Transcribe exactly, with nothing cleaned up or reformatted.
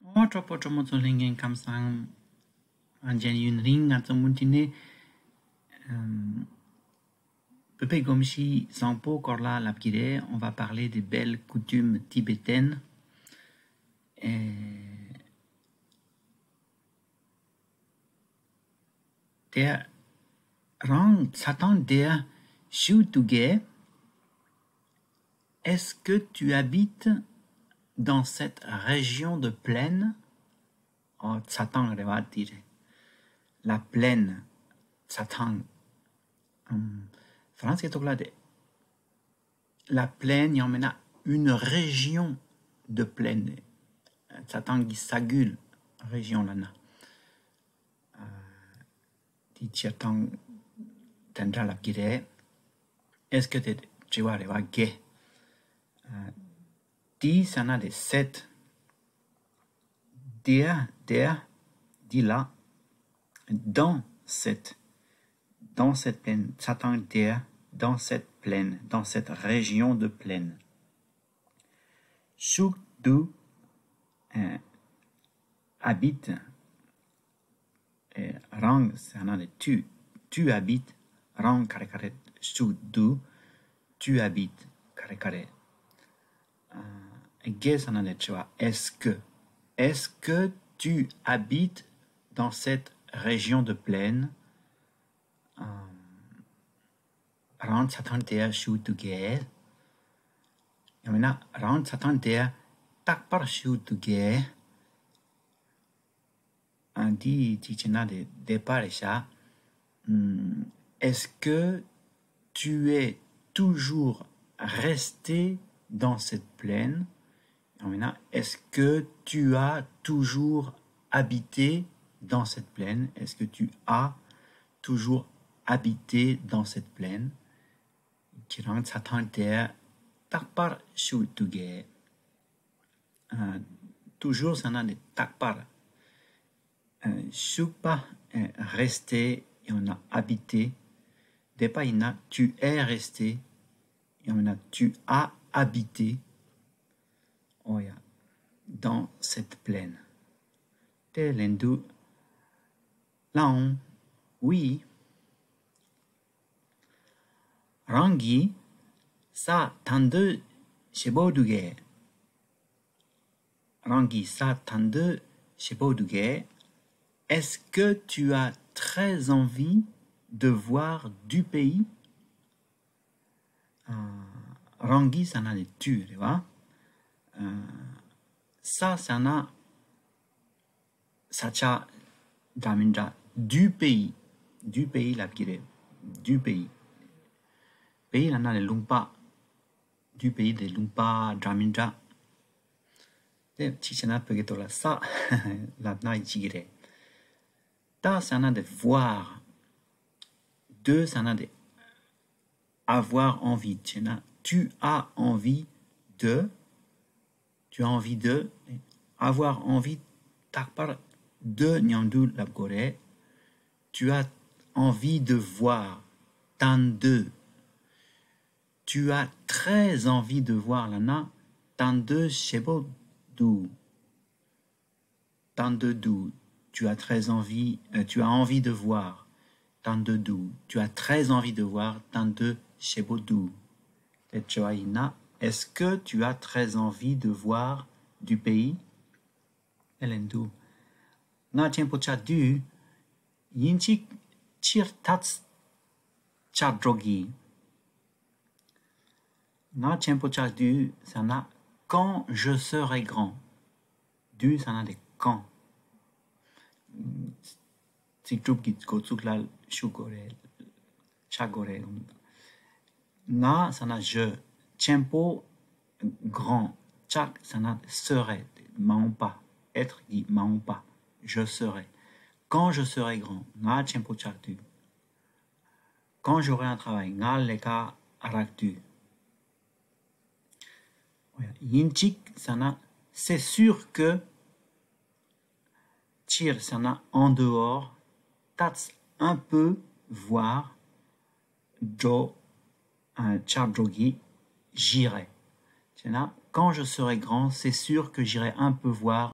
ཨོ། གྲོགས་པོ་གྲོགས་མོ་ཚོ་ལྷན་རྒྱས་ཁམས་བཟང་། ཨ། རྒན་ཡུན་རིང་ང་ཚོ་མུ་མཐུད་ནས་ཨམ། བོད་པའི་སྒོམ་གཞི་བཟང་པོ་སྐོར་ལ་ལབ་ཀྱི་རེད། On va parler des belles coutumes tibétaines. ཨེ། དེ་རང་ཚ་ཐང་དེ་ཞུ་ཐུབ་གས། Est-ce que tu habites dans cette région de plaine? ཨོ། ཚ་ཐང་རེད་བ། དེ་རེད། La plaine. ཚ་ཐང་། ཨམ། ཧྥ་རན་སིའི་ཐོག་ལ་དེ། La plaine ཡང་མིན་ན་une région de plaine. ཚ་ཐང་གི་ས་ཁུལ། Région ལབ་ན། ཨ། དེ་སྤྱིར་བཏང་དེ་འདྲ་ལབ་ཀྱི་རེད། Est-ce que དེ་དྲི་བ་རེད་བ། གས། ཨ། དེ་ཟེར་ན་དེ་cette. དེ། དེ། འདི་ལ། Dans cette. Dans cette plaine. ཚ་ཐང་དེ། Dans cette plaine. Dans cette région de plaine. ཞུགས་འདུག་ཨ། Habite. ཨེ། རང་ཟེར་ན་ནི་tu. Tu habites. རང་ག་རེ་ག་རེ་ཞུགས་འདུག Tu habites. ག་རེ་ག་རེ། ཨ། གས་ཟེར་ན་ནི་དྲི་བ། Est-ce que, est-ce que tu habites dans cette région de plaine? ཨ། རང་ཚ་ཐང་དེ་ཞུགས་འདུག་གས། ཡང་མིན་ན་རང་ཚ་ཐང་དེ་རྟག་པར་ཞུགས་འདུག་གས། ཨ། འདི་གཅིག་བྱས་ན་དེ་འདི་པར་རེད་ཤག་ཨམ། Est-ce que tu es toujours resté dans cette plaine? ཡང་མིན་ན། Est-ce que tu as toujours habité dans cette plaine? Est-ce que tu as toujours habité dans cette plaine? ཁྱེད་རང་ཚ་ཐང་དེ་རྟག་པར་ཞུགས་འདུག་གས། ཨ། Toujours ཟེར་ན་ནི་རྟག་པར། ཨ། ཞུགས་པ། ཨ། Resté ཡང་ན་habité། འདི་པར་ཡིན་ན། Tu es resté ཡང་ན། Tu as habité. ཨོ་ཡ། Dans cette plaine. དེ་ལན་དུ། ལའང་། Oui. རང་གིས་ས་ཐན་འདོད་ཞེ་པོ་འདུག་གས། རང་གིས་ས་ཐན་འདོད་ཞེ་པོ་འདུག་གས། Est-ce que tu as très envie de voir du pays? ཨ། རང་གིས་ཟེར་ན་ནི་tu རེད་བ། ཨ། ས་ཟེར་ན་ས་ཆ་འདྲ་མི་འདྲ། Du pays. Du pays ལབ་ཀྱི་རེད། Du pays. Pays ལབ་ན་ནི་ལུང་པ། Du pays དེ་ལུང་པ་འདྲ་མི་འདྲ། དེ་གཅིག་བྱས་ན་བོད་སྐད་ཐོག་ལ་ས་ལབ་ན་འགྲིག་གི་རེད། ད་ཟེར་ན་དེ་voir. De ཟེར་ན་དེ་avoir envie བྱས་ན། Tu as envie de. Tu as envie de. Avoir envie རྟག་པར་de མཉམ་དུ་ལབ་དགོས་རེད། Tu as envie de voir. ཐན་འདོད། Tu as très envie de voir ལབ་ན། ཐན་འདོད་ཞེ་པོ་འདུག་ཐན་འདོད་འདུག Tu as très envie, euh, tu as envie de voir. ཐན་འདོད་འདུག Tu as très envie de voir. ཐན་འདོད་ཞེ་པོ་འདུག་དེ་དྲི་བ་ཡིན་ན། Est-ce que tu as très envie de voir du pays? དེ་ལན་དུ། ང་ཆེན་པོ་ཆགས་དུས་ཡིན་གཅིག་ཕྱིར་ཐག་ཆད་འགྲོ་གི། ང་ཆེན་པོ་ཆགས་དུས་ཟེར་ན། Quand je serai grand. དུས་ཟེར་ན་དེ་quand. ཚིག་གྲུབ་ཀྱི་འགོ་ཚུགས་ལ་ཞུ་དགོས་རེད། ཆགས་དགོས་རེད། ང་ཟེར་ན་je. ཆེན་པོ། Grand. ཆགས་ཟེར་ན་serai མ་འོངས་པ། Être གི་མ་འོངས་པ། Je serai. Quand je serai grand. ང་ཆེན་པོ་ཆགས་དུས། Quand j'aurai un travail. ང་ལས་ཀ་རག་དུས། ཡིན་གཅིག་ཟེར་ན། C'est sûr que. ཕྱིར་ཟེར་ན་en dehors. ཐག་un peu voir. འགྲོ། ཨ། ཆགས་འགྲོ་གི། J'irai. བྱས་ན། Quand je serai grand, c'est sûr que j'irai un peu voir.